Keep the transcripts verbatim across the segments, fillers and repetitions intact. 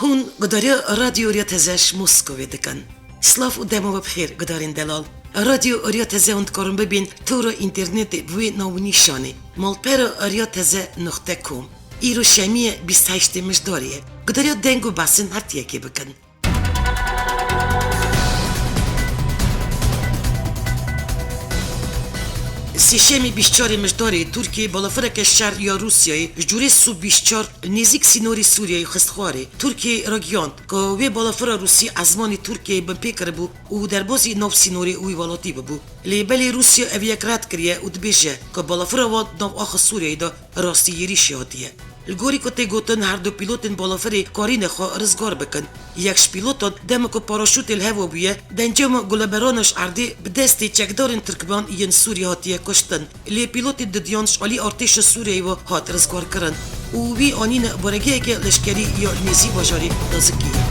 Hûn guhdarî Radyo Rêya Teze ji Moskowê dikin. Silav û dema we bi xêr, guhdarên delal. Radyo Rêya Teze hûn dikarin bibîn tora înternetê bi wê navnîşanê, malpera rêya teze nuqte com. Îro şemiyê bîst heştê Mijdarê ye. Guhdarî deng û behsên her tiyekê bikin. Sêşemê bîst çarê Mijdarê Tirkiyê balafireke şer ya Rûsyayê ji cûrê Sû bîst çar li nêzîk sînorê Sûriyeyê xist xwarê. Tirkiyeyê ragihand ku wê balafira Rûsî ezmanê Tirkiyeyê binpê kiribû û derbasî nav sînorê wî welatî bibû. Lê belê Rûsya ev yek red kiriye û dibêje ku balafira wan nav axa Sûriyeyê de rastî êrîşê hatiye. Li gorî ku tê gotin, her du pîlotên balafirê karîne xwe rizgar bikin. Yek ji pîlotan dema ku paraşûtê li hev bûye, di encama guleberana ji erdê bi destê çekdarên tirkmen yên Sûrî hatiye kuştin. Lê pîlotê didiyan ji alî artêşa Sûriyeyê ve hat rizgarkirin û wî anîne baregeheke leşkerî ya li nêzî bajarê Lazikiyê.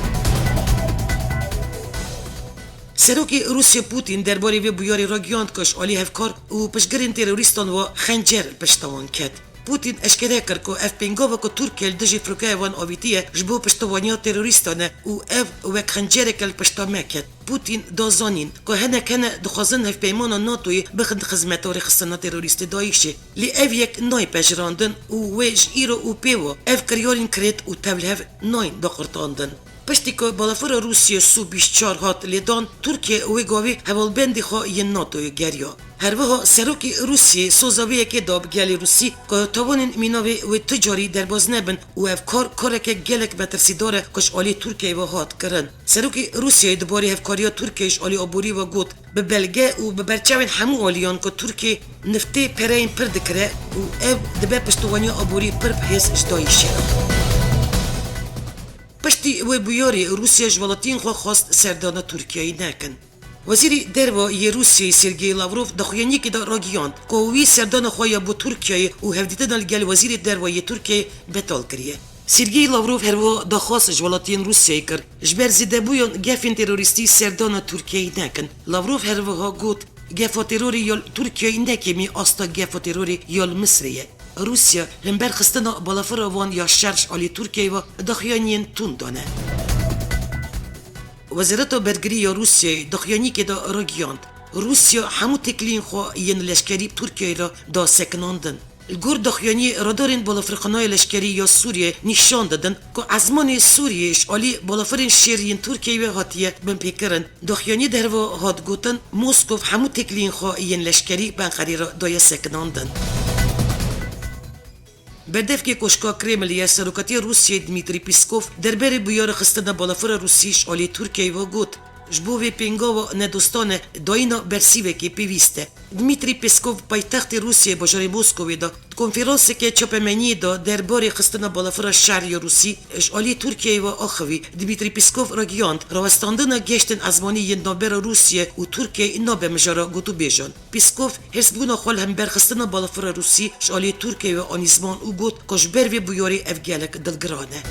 Serokê Rûsya Putin derbarê vê bûyerê ragihand ku ji alî hevkar û piştgirên terorîstan ve xencer li pişta wan ket. Putin eşkere kir ku ev pêngava ku Tirkiye li dijî firokeyê wan avîtiye ji bo piştevaniya terorîstan e û ev wek xencereke li pişta me ket. Putin da zanîn ku hinek hene dixwazin hevpeymana NATOyê bixin xizmeta rêxistina terorîstê DAIŞê. Lê ev yek nayê pejirandin û wê ji îro û pê ve ev kiryarên kirêt û tevlihev nayên daqurtandin. Piştî ku balafira Rûsiyê Sû bîst çar hat lêdan, Tirkiye wê gavê hevalbendê xwe yên NATOyê geriya. Her wiha serokê Rûsiyê soza vê yekê da bi gelê Rûsî ku tawanên mîna wê wê tu carî derbas nebin û ev kar kareke gelek metirsîdar e ku ji alî Tirkiyeyê ve hat kirin. Serokê Rûsiyeyê di barê hevkariya Tirkiyeyê ji alî aborî ve got, bi belge û bi berçavên hemû aliyan ku Tirkiye niftê pereyên pir dikire û ev dibe piştevaniya aborî pir bi hêz ji DAIŞê re. Piştî wê bûyerê Rûsya ji welatiyên xwe xwest serdana Tirkiyeyê nekin. Wezîrê Derve yê Rûsyayê Sergey Lavrov di xuyaniyekê de ragihand ku wî serdana xwe ya bo Tirkiyeyê û hevdîtina li gel Wezîrê Derve yê Tirkiyeyê betal kiriye. Sergey Lavrov her wiha daxwaz ji welatiyên Rûsyayê kir, ji ber zêdebûyan gefên terorîstî serdana Tirkiyeyê nekin. Lavrov her wiha got, gefa terorê ya li Tirkiyeyê ne kêmî asta gefa terorê ya li Misirê ye. Rûsya li hember xistina balafira wan ya şer ji alî Tirkiyeyê ve daxuyaniyên tund dane. Wezareta Bergirî ya Rûsyayê di xuyaniyekê de ragihand, Rûsya hemû têkiliyên xwe yên leşkerî bi Tirkiyeyê re da sekinandin. Li gor daxuyaniyê radarên balafirxanaya leşkerî ya Sûriyê nîşan didin ku ezmanê Sûriyê ji alî balafirên şêr yên Tirkiyeyê ve hatiye binpêkirin. Daxuyaniyê de herwiha hat gotin, Moskow hemû têkiliyên xwe yên leşkerî bi Enqerê re daye sekinandin. Berdevkê Koşka Kremliyê Serokatiya Rûsiyê Dmitry Peskov derbarê bûyera xistina balafira Rûsî ji alî Tirkiyeyê ve got, ji bo vê pêngava nedostane dayîna bersîvekê pêwîst e. Dmitry Peskov paytextê Rûsiyê bajarê Moskowê de di konferanseke çapemeniyê de derbarê xistina balafira şer ya Rûsî ji alî Tirkiyeyê ve axivî. Dmitry Peskov ragihand, rawestandina geştên ezmanî yên navbera Rûsiyê û Tirkiyeyê nabe mijara gotûbêjan. Peskov hêrsbûna xwe li hember xistina balafira Rûsî ji alî Tirkiyeyê ve anî ziman û got ku ji ber vê bûyerê ev gelek dilgiran e.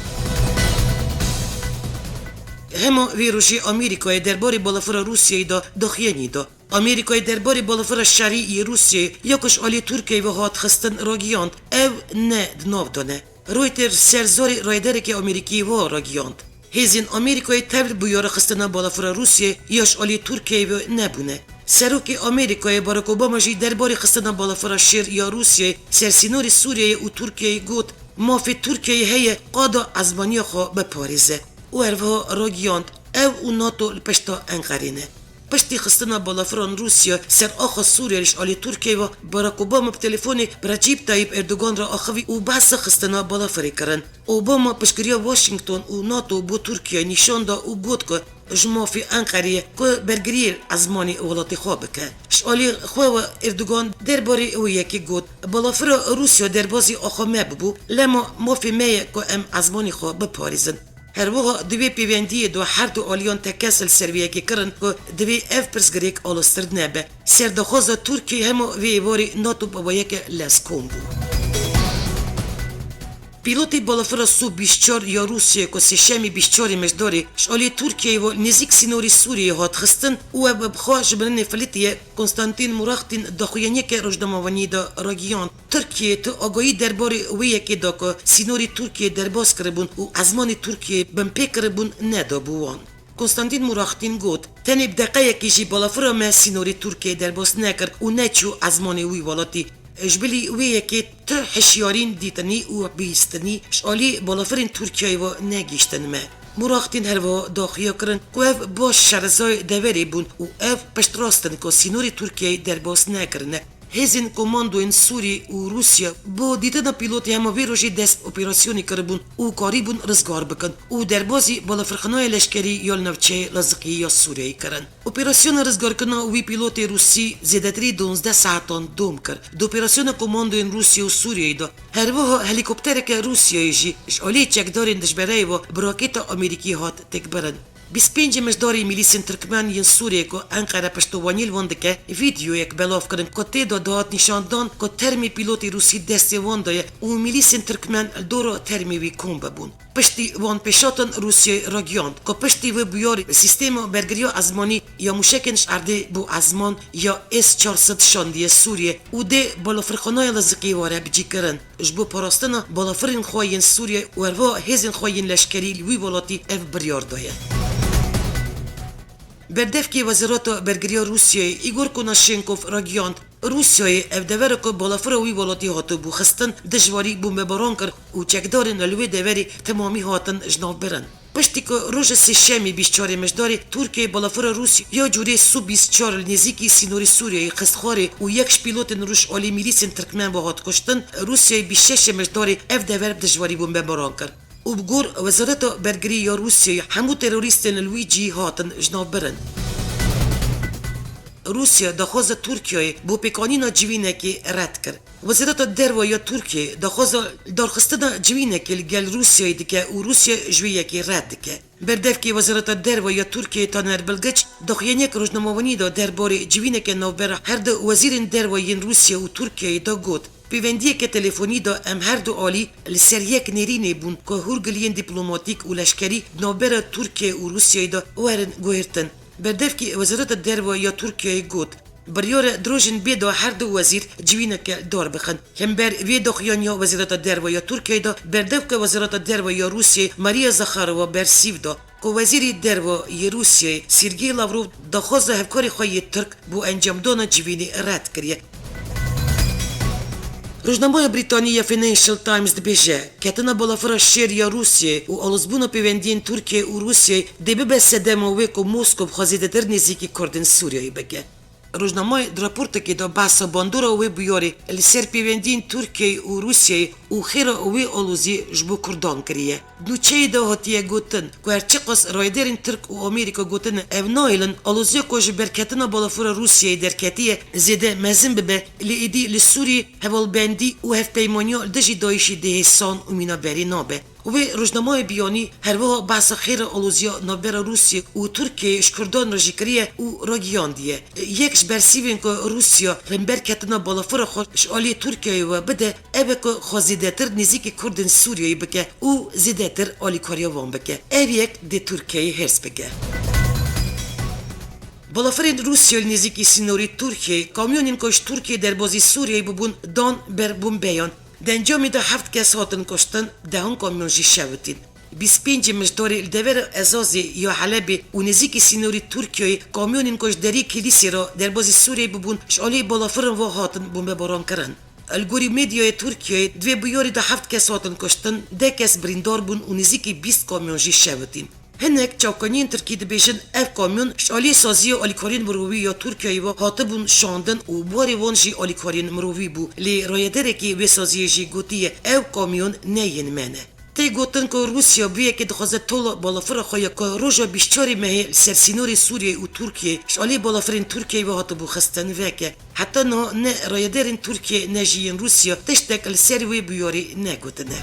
Hema vê rojê Amerîkayê derbarê balafira Rûsiyeyê de daxuyanî da. Amerîkayê derbarê balafira şerî yê Rûsiyeyê ya ku ji alî Tirkiyeyê ve hat xistin ragihand, ev ne di nav de ne. Reuters ser zarê rayedarekî Amerîkî wiha ragihand, hêzên Amerîkayê tevli bûyera xistina balafira Rûsiyê ya ji alî Tirkiyeyê ve nebûne. Serokê Amerîkayê Barack Obama jî derbarê xistina balafira şêr ya Rûsiyeyê ser sînorê Sûriyeyê û Tirkiyeyê got, mafê Tirkiyeyê heye qada ezmaniya xwe biparêze. Û her wiha ragihand, ew û NATO li pişta Enqerê ne. Piştî xistina balafiran Rûsya ser axa Sûriyeyê ji alî Tirkiyeyê ve, Barack Obama bi telefonê bi Recep Tayyip Erdogan re axivî û behsa xistina balafirê kirin. Obama piştgiriya Washington û NATO bo Tirkiye nîşan da û got ku ji mafê Enqerê ye ku bergiriyê ezmanê welatê xwe bike. Ji alî xwe ve Erdogan derbarê wê yekê got, balafira Rûsya derbasî axa me bibû, lema mafê me ye ku em ezmanê xwe biparêzin. Her wiha di vê pêwendiyê de her du aliyan tekez li ser vê yekê kirin ku divê ev pirsgirêk aloztir nebe. Serdaxwaza Tirkiyê hema vê êvarê NATO bi wê yekê lez kom bû. Pîlotê balafira Su bîst çar ya Rûsyayê ku sêşemê bîst çarê Mejdarê ji alî Tirkiyeyê ve nêzîk sînorê Sûriyeyê hat xistin û ev bi xwe ji mirinê filitiye, Konstantin Muraxtin daxuyaniyeke rojnamevaniyê de ragihand. Tirkiyeyê tu agahî derbarê wê yekê da ku sînorê Tirkiyeyê derbas kiribûn û ezmanê Tirkiyeyê binpê kiribûn nedabû wan. Konstantin Muraxtin got, tenê bi deqeyekê jî balafira me sînorê Tirkiyeyê derbas nekir û neçû ezmanê wî welatî. Ji bilî wê yekê tu hişyarîn dîtinî û bihîstinî ji alî balafirên Tirkiyeyê ve negihîştin me. Muraxtin herwiha daxuya kirin ku ev baş şerezayê deverê bûn û ev piştrast in ku sînorê Tirkiyeyê derbas nekirine. Hêzên komandoyên Sûrî û Rûsya bo dîtina pîlotê hema vê rojê dest operasyonê kiribûn û karîbûn rizgar bikin û derbazî balafirxanaya leşkerî ya li navçeyê Laziqiyê ya Sûriyeyê kirin. Operasyona rizgarkirina wî pîlotê Rûsî zêdetirî duwazdeh saetan dom kir. Di operasyona komandoyên Rûsya û Sûriyeyê de herwiha helîkoptereke Rûsyayê jî ji alî çekdarên dijbereyê ve bi raketa Amerîkî hat têkbirin. Bîst pêncê Mejdarê milîsên Tirkmen yên Sûriyê ku Enqere piştewaniyê li wan dike, vîdeoyek belav kirin ku tê de dihat nîşandan ku termê pîlotê Rûsî destê wan de ye û milîsên Tirkmen li dora termê wî kom bibûn. Piştî van pêşhatan Rûsyayê ragihand ku piştî vê bûyerê sîstema bergiriya ezmanî ya mûşekên ji erdê bo ezman ya S çar sed şandiye Sûriye û dê balafirxanaya Laziqiyê were bicîkirin. Ji bo parastina balafirên xwe yên Sûriye û herwiha hêzên xwe yên leşkerî li wî welatî ev biryar daye. Berdevkê Wezareta Bergiriya Rûsyayê Igor Konashenkov ragihand, Rûsyayê ev devera ku balafira wî welatî hatibû xistin dijwarî bombebaran kir û çekdarên li wê deverê temamî hatin ji nav birin. Piştî ku roja sêşemê bîst çarê Mejdarê Tirkiyeyê balafira Rûsya ya cûrê Su bîst çar li nêzîkî sînorê Sûriyeyê xist xwarê û yek ji pîlotên Rûs alî milîsên Tirkmen ve hat kuştin, Rûsyayê bîst şeş Mejdarê ev dever bi dijwarî bombebaran kir. Û bi gor Wezareta Bergirî ya Rûsyayê hemû terorîstên li wî cihî hatin ji nav birin. Rûsya daxwaza Tirkiyeyê bo pêkanîna civînekê red kir. Wezareta Derve ya Tirkiyeyê daxwaza darxistina civînekê li gel Rûsyayê dike û Rûsya ji wê yekê red dike. Berdevkê Wezareta Derve ya Tirkiyeyê Taner Bilgiç daxuyaniyek rojnamevanî de derbarê civîneke navbera her du wezîrên derve yên Rûsya û Tirkiyeyê de got, pêvendiyeke telefonî de em her du alî li ser yek nêrînê bûn ku hûrgiliyên dîplomatîk û leşkerî di navbera Tirkiye û Rûsyayê de werin guhertin. Berdevkê Wezareta Derve ya Tirkiyeyê got, biryar e di rojên bê de her du wezîr civîneke dar bixin. Hember vê daxuyaniya Wezareta Derve ya Tirkiyeyê de berdevka Wezareta Derve ya Rûsyayê Maria Zakharova bersîv da ku Wezîrê Derve yê Rûsyayê Sergey Lavrov daxwaza hevkarê xwe yê Tirk bo encamdana civînê red kiriye. Rojnameya Brîtanî ya Financial Times dibêje, ketina balafira şêr ya Rûsyayê û alozbûna pêvendiyên Tirkiye û Rûsyayê dê bibe sedema wê ku Moskow xwe zêdetir nêzîkî Kurdên Sûriyeyê bike. Rojnamayê di raportekê de behsa bandora wê bûyerê li ser pêvendiyên Tirkiyeyê û Rûsyayê û xêra wê aloziyê ji bo Kurdan kiriye. Di nûçeyê de hatiye gotin ku her çiqas rayedarên Tirk û Amerîka gotine ev nahêlin aloziya ku ji ber ketina balafira Rûsyayê derketiye zêde mezin bibe, lê êdî li Sûriyê hevalbendî û hevpeymaniya li dijî DAIŞê dê hêsan û mînaberê nabe. Wê rojnamayê biyanî herwiha behsa xêra aloziya navbera Rûsya û Tirkiyeyê ji Kurdan re jî kiriye û ragihandiye, yek ji bersîvên ku Rûsya li hember ketina balafira xwe ji aliyê Tirkiyeyê ve bide, ev e ku xwe zêdetir nêzîkî Kurdên Sûriyeyê bike û zêdetir alîkariya wan bike. Ev yek dê Tirkiyeyê hêrs bike. Balafirên Rûsya li nêzîkî sînorê Tirkiyeyê kamyonên ku ji Tirkiyeyê derbazî Sûriyeyê bûbûn dan ber bombeyan. Di encamê de heft kes hatin kuştin, dehon kamyon jî şewitîn. Bîst pêncê Mijdarê li devera Ezazê ya Helebê û nêzîkî sînorê Tirkiyeyê kamyonên ku ji derî Kilîsê re derbazî Sûriyeyê bûbûn, ji alî balafirin ve hatin bombebaran kirin. Li gorî medyaya Tirkiyeyê di vê bûyerê de heft kes hatin kuştin, deh kes birîndar bûn û nêzîkî bîst kamyon jî şewitîn. Hinek çavkaniyên Tirkî dibêjin, ev kamyon ji alî saziya alîkariyên mirovî ya Tirkiyeyê ve hatibûn şandin û bi warê wan jî alîkariyên mirovî bû. Lê rayederekî vê saziyê jî gotiye, ew kamyon ne yên me ne. Tê gotin ku Rûsya bi yekê dixwaze tola balafira xwe ya ku roja bîst çarê mehê li ser sînorê Sûriyeyê û Tirkiyeyê ji alî balafirên Tirkiyeyê ve hatibû xistin veke. Heta niha ne rayedarên Tirkiye ne jî yên Rûsya tiştek li ser wê bûyerê negotine.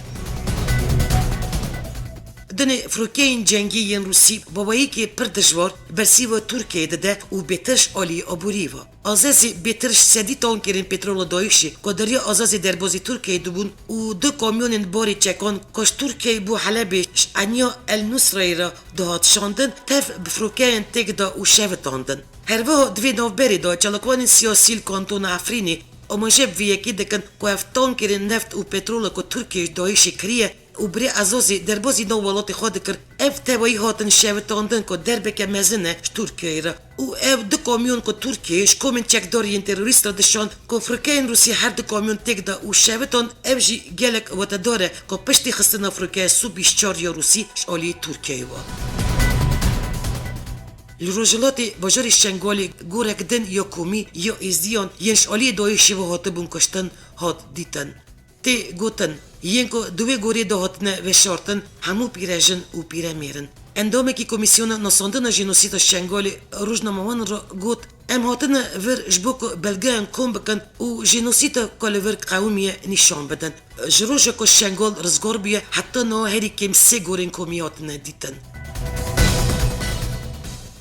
Tenê firokeyên cengî yên Rûsî baweyîkê pir dijwar bersîva Tirkiyeyê dide û bêtir ji alî aborî ve. Azezê bêtir ji sedî tankêrên petrola DAIŞê ku deriya Azazê derbazî Tirkiyeyê dibûn û du kamyonên barê çekan ku ji Tirkiyeyê bo Helebê ji eniya El Nusrayê re dihat şandin, tev bi firokeyên têk da û şevitandin. Herwiha di vê navberê de çalakvanên siyasî li Kantona Efrînê amaje bi vê yekê dikin ku ev tankêrên neft û petrola ku Tirkiye ji DAIŞê kiriye û birê Ezazê derbazî nav welatê xwe dikir, ev tevayî hatin şevitandin ku derbeke mezin e ji Tirkiyeyê re û ev du kamyon ku Tirkiye ji komên çekdar yên terorîst re dişand ku firokeyên Rûsî her du kamyon têk da û şevitan, ev jî gelek wetedar e ku piştî xistina firokeya Sû bîst çar ya Rûsî ji alî Tirkiyeyê ve. Li Rojhilatê bajarê Şengalê gorek din ya komî ya Êzdiyan yên ji aliyê DAIŞê ve hatibûn kuştin hat dîtin. Tê gotin, yên ku di wê gorê de hatine veşartin, hemû pîrejin û pîremêr in. Endamekî Komîsyona Nasandina Jenosîda Şengalê rojnamewanan re got, em hatine vir ji bo ku belgeyên kom bikin û jenosîda ku li vir qewimiye nîşan bidin. Ji roja ku Şengal rizgar bûye, heta niha herî kêm sê gorên komî hatine dîtin.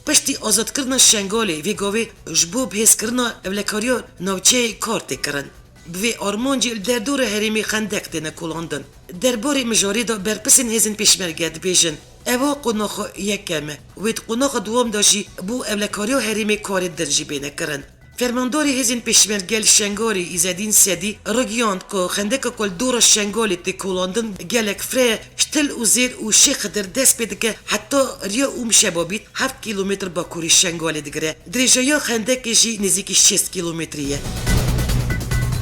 Piştî azadkirina Şengalê, vê gavê ji bo bihêzkirina ewlekariya navçeyê kar tê kirin. Bi vê armancê li derdora herêmê xendek têne kolandin. Derbarê mijarê de berpirsên hêzên pêşmerge dibêjin, eva qonaxa yekem e. Wê di qonaxa duwam de jî bo ewlekariya herêmê karên din jî bêne kirin. Fermandarê hêzên pêşmerge li Şengalê Îzedîn Sedî ragihand ku xendeka ku li dora Şengalê tê kolandin gelek fireh e, ji Til Uzêr û Şêx Xidir dest pê dike heta riya Ûm Şebabît heft kîlometr bakurî Şengalê digire. Dirêjeya xendekê jî nêzîkî şêst kîlometrî ye.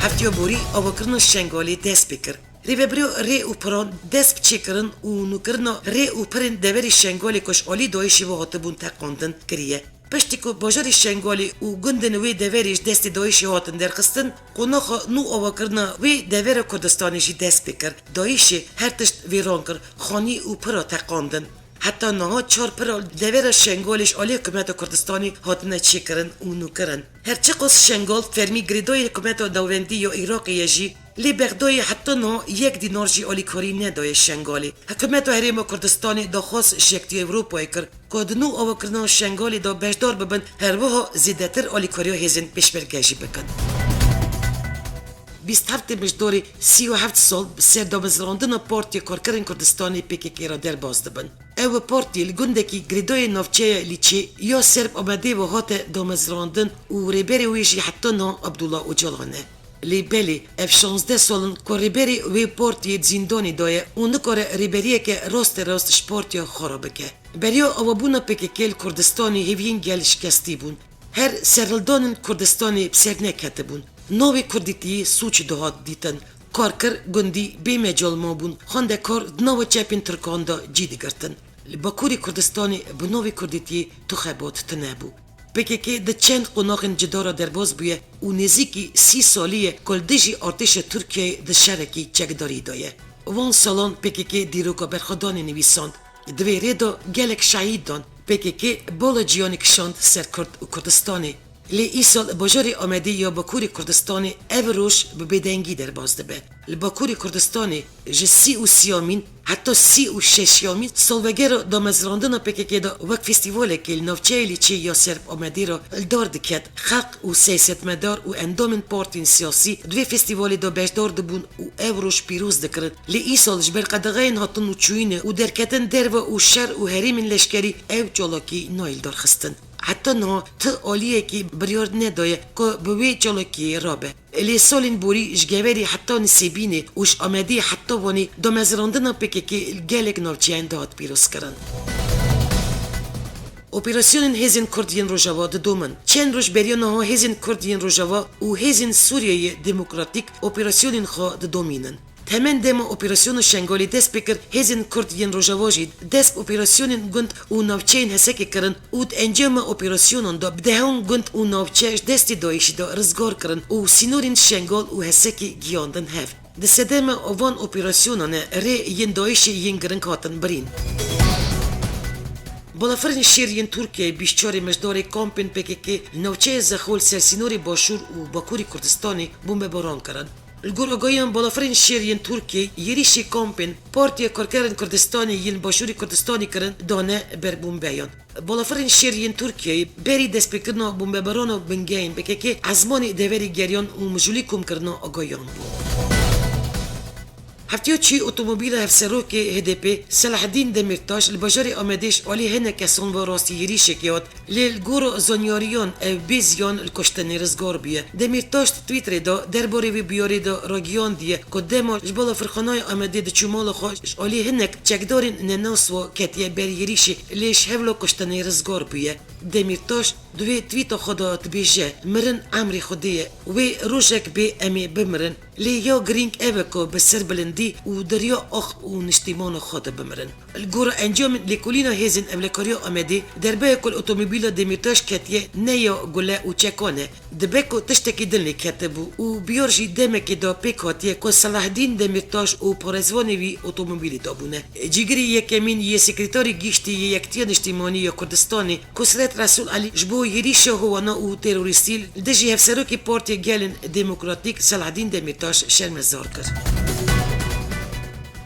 Heftiya borî avakirina Şengalê dest pê kir. Rêveberiya Rê û Piran dest bi çêkirin û nûkirina rê û pirên deverê Şengalê ku ji alî DAIŞê ve hatibûn teqandin kiriye. Piştî ku bajarê Şengalê û gundên wê deverê ji destê DAIŞê hatin derxistin, qonaxa nû avakirina wê devera Kurdistanê jî dest pê kir. DAIŞê her tişt vêran kir, xanî û pira teqandin. Heta niha çar pira li devera Şengalê ji alî Hikûmeta Kurdistanê hatine çêkirin û nûkirin. Her çiqas Şengal fermî girêdayî Hikûmeta Navendî ya Iraqê ye jî, lê Bexdayê heta niha yek dînar jî alîkarî nedaye Şengalê. Hikûmeta Herêma Kurdistanê daxwaz ji Yekîtiya Ewropayê kir ku di nû avakirina Şengalê de beşdar bibin, herwiha zêdetir alîkariya hêzên pêşmerge jî bikin. Bîst heftê Mijdarê sî û heft sal bi ser damezrandina Partiya Karkerên Kurdistanê P K K re derbas dibin. Ew bi partiyê li gundekî girêdayê navçeya Lîçê ya ser bi Amedê ve hate damezrandin û rêberê wê jî heta niha Abdullah Ocalan e. Lê belê, ev şazdeh sal in ku rêberê wê partiyê di zîndanê de ye û nikare rêberiyeke rasterast ji partiya xwe re bike. Beriya avabûna P K K li Kurdistanê hêviyên gel şikestî bûn. Her serhildanên Kurdistanê bi ser neketibûn. Navê kurdîtiyê sûc dihat dîtin. Karker, gundî bê mecal mabûn. Xwendekar di nava çepên tirkan de cî digirtin. Li Bakurê Kurdistanê bi navê kurdîtiyê tu xebat tune bû. P K K di çend qonaxên cuda re derbas bûye û nêzîkî sî salî ye ku li dijî artêşa Tirkiyeyê di şerekî çekdarî de ye. Van salan P K K dîroka berxwedanê nivîsand. Di vê rê de gelek şehîd dan. P K K bala ciyanê kişand ser Kurd û Kurdistanê. Lê îsal bajarê Amedê ya Bakurê Kurdistanê ev roj bi bêdengî derbas dibe. Li Bakurê Kurdistanê ji sî û siyamîn heta sî û şeşyamîn salvegera damezrandina P K K de wek festîvalekê li navçeyê Lîçê ya ser bi Amedê re li dar diket. Xelk û siyasetmedar û endamên partiyên siyasî di vê festîvalê de beşdar dibûn û ev roj pîroz dikirin. Lê îsal ji ber qedexeyên hatin û çûyînê û derketin derve û şer û herêmên leşkerî ew çalakî nayê lidarxistin. Heta niha ti aliyekî biryar nedaye ku bi wê çalakiyê rabe. Lê salên borî ji Geverê heta Nisêbînê û ji Amedê heta Wanê damezrandina P K K li gelek navçeyan dihat pîrozkirin. Operasyonên hêzên Kurd yên Rojava didomin. Çend roj beriya niha hêzên Kurd yên Rojava û hêzên Sûriyeyê Demokratîk operasyonên xwe didomînin. Temen dema operasyona Şengalê dest pê kir, hêzên Kurd yên Rojava jî dest bi operasyonên gund û navçeyên Hesekê kirin û di encama operasyonan de bi dehan gund û navçe ji destê DAIŞê de rizgar kirin û sînorên Şengal û Hesekê giyandin hev. Di sedema van operasyonan e rê yên DAIŞê yên giring hatin birîn. Balafirên şêr yên Tirkiyeyê bîst çarê Mijdarê kampên P K K li navçeya Zexo li ser sînorê Başûr û Bakurê Kurdistanê bombebaran kirin. Li gor agahiyan balafirên şêr yên Tirkiyeyê, êrîşî kampên Partiya Karkerên Kurdistanê yên Başûrê Kurdistanê kirin dane ber bombeyan. Balafirên şêr yên Tirkiyeyê berî destpêkirina bombebarana bingehên P K K ezmanê deverê geriyan û mijûlî komkirina agahiyan bû. Heftiya çûyî otomobîla hevserokê H D P Selahaddîn Demîrtaş li bajarê Amedê ji alî hinek kesan ve rastî êrîşekê hat, lê li gora zanyariyan ev bê ziyan li kuştinê rizgar bûye. Demîrtaş di Twitterê de derbarê vê bûyerê de ragihandiye ku dema ji balafirxanaya Amedê diçû mala xwe ji alî hinek çekdarên nenas ve ketiye ber êrîşê, lê ji hevla kuştinê rizgar bûye. Demîrtaş di wê twîta xwe de dibêje, mirin emrê Xwedê ye. Wê rojek bê em ê bimirin. Lê ya girîng ev e ku bi serbilindî û di riya ax û niştîmana xwe de bimirin. Li gora encamên lêkolîna hêzên ewlekariya Amedê, derbeya ku li otomobîla Demîrtaş ketiye ne ya gule û çekan e. Dibe ku tiştekî din lê ketibû û biyar jî demekê de pêk hatiye ku Selahaddîn Demîrtaş û parêzvanê wî otomobîlê de bûne. Cîgirê yekemîn yê Sekreterê Giştî yê Yekitiya Niştîmanî ya Kurdistanê, Kusret Resûl Elî ji bo êrîşa howana û terorîstî li dijî Hevserokê Partiya Gelên Demokratîk Selahaddîn Demîrtaş şermezar kir.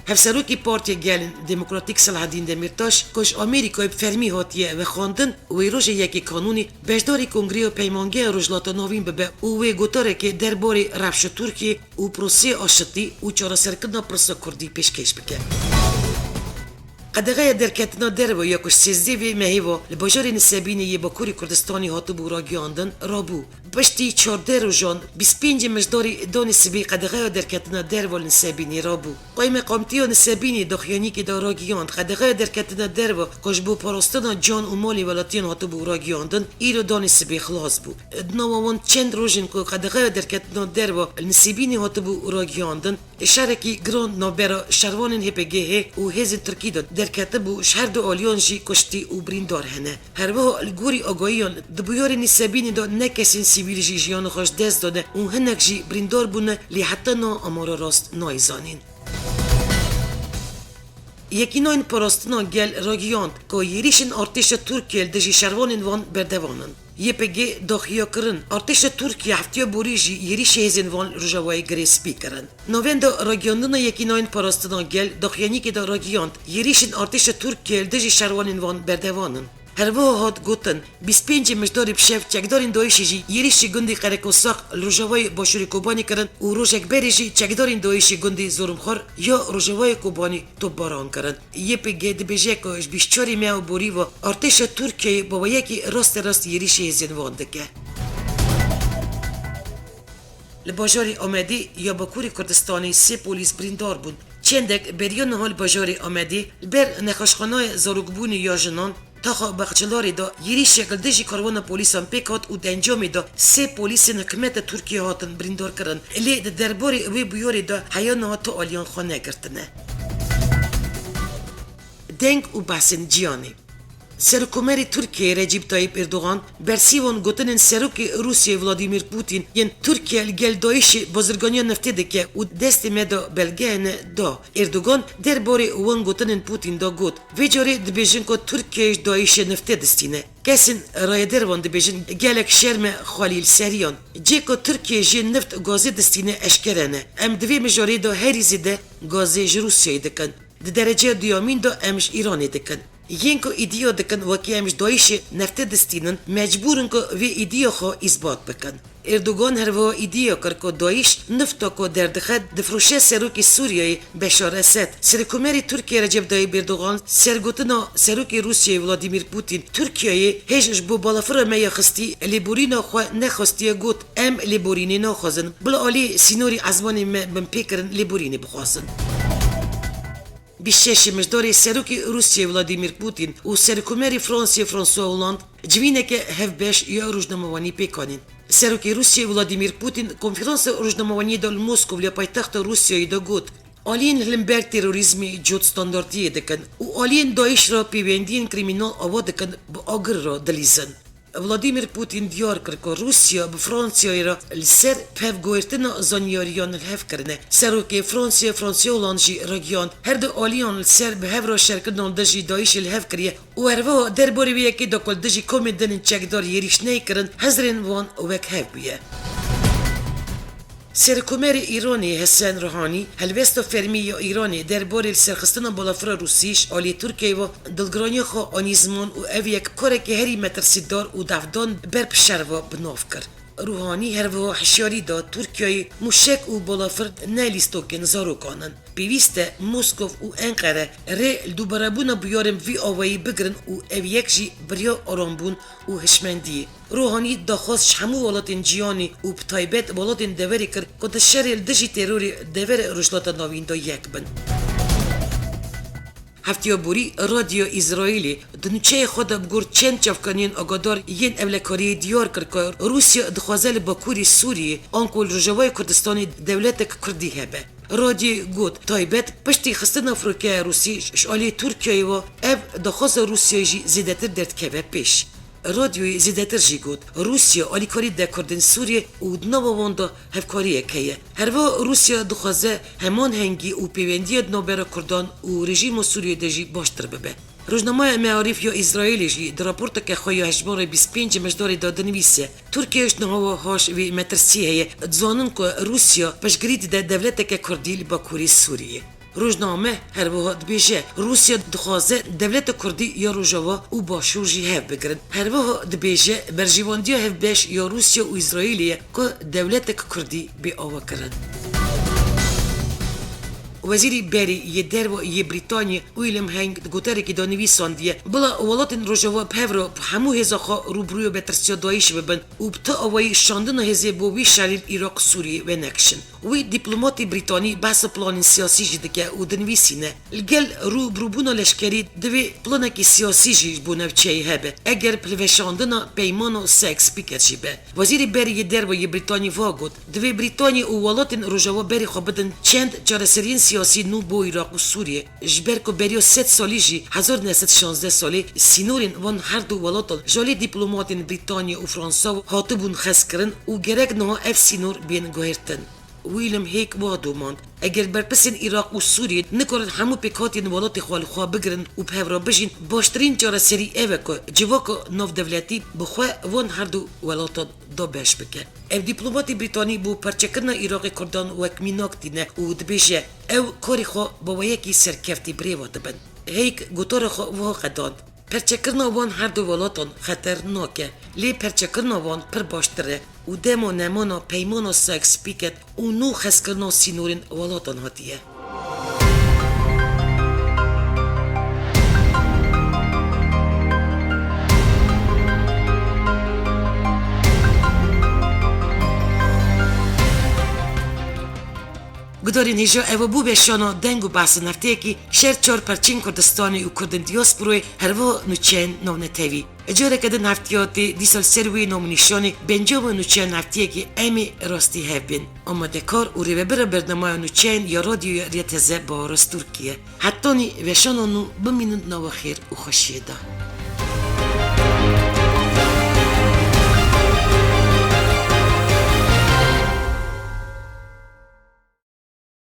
Hevserokê Partiya Gelên Demokratîk Selahaddîn Demîrtaş, ku ji Amerîkayê bi fermî hatiye vexwendin, wê rojê yekê Kanûnê beşdarî Kongreya Peymangeha Rojhilata Navîn bibe û wê gotarekê derbarê rewşa Tirkiyê û proseyê aşitî û çareserkirina pirsa Kurdî pêşkêş bike. Qedexeya derketina derve ya ku ji sêzdeh vê mehê ve li bajarê Nisebînê yê Bakurê Kurdistanê hatibû ragihandin, rabû. Piştî çardeh rojan, bîst pêncê Mijdarê danê sibê qedexeya derketina derve li Nisebînê rabû. Qaymeqamtiya Nisebînê daxuyaniyekê de ragihand, qedexeya derketina derve ku ji bo parastina can û malê welatiyan hatibû ragihandin, îro danê sibê xilas bû. Di nava wan çend rojên ku qedexeya derketina derve li Nisebînê hatibû ragihandin, şerekî giran navbera şervanên H P G H û hêzên Tirkî de derketibû, ji her du aliyan jî kuştî û birîndar hene. Her wiha li gorî agahiyan, di bûyerên Nisebînê de ne kesên sivîl jî jiyana xwe ji dest dane û hinek jî birîndar bûne, lê heta niha amara rast nayê zanîn. Yekînayên Parastina Gel ragihand ku êrîşên artêşa Tirkiyê li dijî şervanên wan berdewam in. Y P G daxuya kirin, artêşa Tirkiyê heftiya borî jî êrîşê hêzên wan li Rojavayê Girê Spî kirin. Navenda ragihandina Yekînayên Parastina Gel daxuyaniyekê de ragihand, êrîşên artêşa Tirkiyê li dijî şervanên wan berdewam in. Her wiha hat gotin, bîst pêncê Mijdarê bi şev çekdarên DAIŞê jî êrîşî gundê Qerekosax li rojavayê başûrê Kobanê kirin û rojek berê jî çekdarên DAIŞê gundê Zorimxwar ya rojavayê Kobanê topbaran kirin. Y P G dibêje ku ji bîst çarê meha borî ve artêşa Tirkiyeyê bi weyekî rasterast êrîşê hêzên wan dike. Li bajarê Amedê ya Bakurê Kurdistanê sê polîs birîndar bûn. Çendek beriya niha li bajarê Amedê li ber nexweşxanaya zarokbûnê ya jinan, Taxa Baxçelarê de êrîşek li dijî karwana polîsan pêk hat û di encamê de sê polîsên hikûmeta Tirkiyê hatin birîndarkirin. Lê di derbarê wê bûyerê de heya niha tu aliyan xwe negirtine. Deng û behsên cîhanê. Serokkomarê Tirkiyeyê Recep Tayyip Erdogan bersî wan gotinên Serokê Rûsyayê Vladimir Putin yên Tirkiye li gel DAIŞê bazirganiya niftê dike û destê me de belge hene da. Erdogan derbarê wan gotinên Putin de got, vê carê dibêjin ku Tirkiye ji DAIŞê niftê distîne. Kesên rayeder wan dibêjin gelek şerm e xwelî li seriyan. Cê ku Tirkiye jê nift û gazê distîne eşkere ne. Em di vê mijarê de herî zêde gazê ji Rûsyayê dikin. Di dereceya duyemîn de em ji Îranê dikin. Yên ku îdiya dikin wekî em ji DAIŞê neftê distînin, mecbûr in ku vê îdiya xwe îsbat bikin. Erdogan her wiha îdiya kir ku DAIŞ nifta ku derdixe, difiroşe serokê Sûriyeyê Beşar Esed. Serokkomarê Tirkiyê Recep Tayyip Erdogan ser gotina serokê Rûsyayê Vladimir Putin, Tirkiyeyê hêj ji bo balafira me ya xistî lêborîna xwe nexwestiye, got, em lêborînê naxwazin. Bila alî sînorî ezmanê me bin pê kirin lêborînê bixwazin. Bîst şeş Mijdarê Serokê Rûsyayê Vladimir Putin û Serokkomarê Fransayê François Hollande civîneke hevbeş ya rojnamevanî pêk anîn. Serokê Rûsyayê Vladimir Putin konferansa rojnamevaniyê de li Moskov ya paytexta Rûsyayê de got, aliyên li hember terorîzmê cot standartiyê dikin û aliyên DAIŞ re pêwendiyên krîmînal ava dikin bi agir re dilîzin. Vladimir Putin diyar kir ku Rûsya bi Fransayê re li ser bi hev guhertina zanyariyan li hev kirine. Serokê Fransayê François Hollande jî ragihand, her du aliyan li ser bi hev re şerkirina li dijî DAIŞê li hev kiriye û her wiha derbarê wê yekê de ku li dijî komên din ên çekdar êrîş neyê kirin, hizrên wan wek hev bûye. Serokkomarê Îranê Hesen Ruhanî helwesta fermî ya Îranê derbarê li serxistina balafira Rûsî ji aliyê Tirkiyeyê ve dilgiraniya xwe anî ziman û ev yek karekî herî metirsîdar û dewdan ber bi şer ve bi nav kir. Ruhanî her wiha hişyarî da Tirkiyeyê mûşek û balafir ne lîstokên zarokan in. Pêwîst e Moskov û Enqere rê li dûberebûna bûyerên vî awayî bigirin û ev yek jî biriya arambûn û hişmendiyê. Ruhanî daxwaz ji hemû welatên cîhanê û bi taybet welatên deverê kir ku di şerê li dijî terorê deverê Rojhilata Navîn de yek bin. Hefteya borî Radyoya Îsraîlê di nûçeyê xwe de bi gor çend çavkaniyên agahdar yên ewlekariyê diyar kir ku Rûsya dixwaze li Bakurê Sûriyê anku li Rojavayê Kurdistanê dewletek Kurdî hebe. Radyoyê got, taybet piştî xistina firokeya Rûsî ji aliyê Tirkiyeyê ve ev daxwaza Rûsyayê jî zêdetir derdikeve pêş. Radyoyê zêdetir jî got, Rûsya alîkarî dide Kurdên Sûriyê û di nava wan de hevkariyek heye. Herwiha Rûsya dixwaze heman hengî û pêwendiya di navbera Kurdan û rejîma Sûriyê de jî baştir bibe. Rojnameya Mearîf ya Îsraîlê jî di raporteke xwe ya hejmarê bîst pênc Mijdarê de dinivîse, Tirkiye ji niha ve haş vê metirsiyê heye, dizanin ku Rûsya piştgirî dide dewleteke Kurdî li Bakurê Sûriyê. Rojname her wiha dibêje, Rûsya dixwaze dewleta Kurdî ya Rojava û Başûr jî hev bigirin. Her wiha dibêje, berjêwendiya hevbeş ya Rûsya û Îsraîlê ye ku dewletek Kurdî bê avakirin. Wezîrê Berê yê Derve yê Brîtanyê William Hague di goterekî de nivîsandiye, bila welatên Rojava bi hev re bi hemû hêza xwe rûbirûyê betirsiya DAIŞ bibin û bi ti awayî şandina hêzê bo wî şerî li Iraq û Sûriyê venekişin. Wî dîplomatê Brîtanî behsa planên siyasî jî dike û dinivîsîne, li gel rûbirûbûna leşkerî divê planekî siyasî jî ji bo navçeyê hebe, eger bi hilweşandina peymana Sykes-Picot jî be. Wezîrê Berê yê Derve yê Brîtanî va got, divê Brîtanya û welatên Rojava berê xwe bidin çend çareseriyên siyasî nû bo Iraq û Sûriyê. Ji ber ku beriya sed salî jî, hezar neh sed şazdeh salê, sînorên van her du welatan ji alî dîplomatên Brîtanya û Fransa hatibûn xezkirin û gerek niha ev sînor bên guhertin. William Hague wiha domand, eger berpirsên Iraq û Sûriyê nikarin hemû pêkhatiyên welatê xwe li xwe bigirin û bi hev re bijîn, baştirîn çareserî ev e ku civaka navdewletî bi xwe van her du welatan dabeş bike. Ev dîplomatê Brîtanî bo perçekirina Iraqê Kurdan wek mînak tîne û dibêje, ew karê xwe bi weyekî serkeftî birêve dibin. Hague gotara xwe wiha qedand, perçekirina wan her du welatan xeter nake, lê perçekirina wan pir baştir e û dema nemana peymana Sykes-Picot û nû xezkirina sînorên welatan hatiye. Gudarên hêja, ev bû weşana deng û behsa hefteyekî şer çar perçên Kurdistanê û Kurdên diasporayê, herwiha nûçeyên navnetewî. Careke din heftiya tê, dîsa li ser wê nam û nîşanê bencava nûçeyan heftiyekê em ê rastî hev bên. Amadekar û rêvebira bernameya nûçeyan ya radyoya Rêya Teze Baharas Tirkiye. Hetanî weşana nû bimînin nava xêr û xweşiyê de.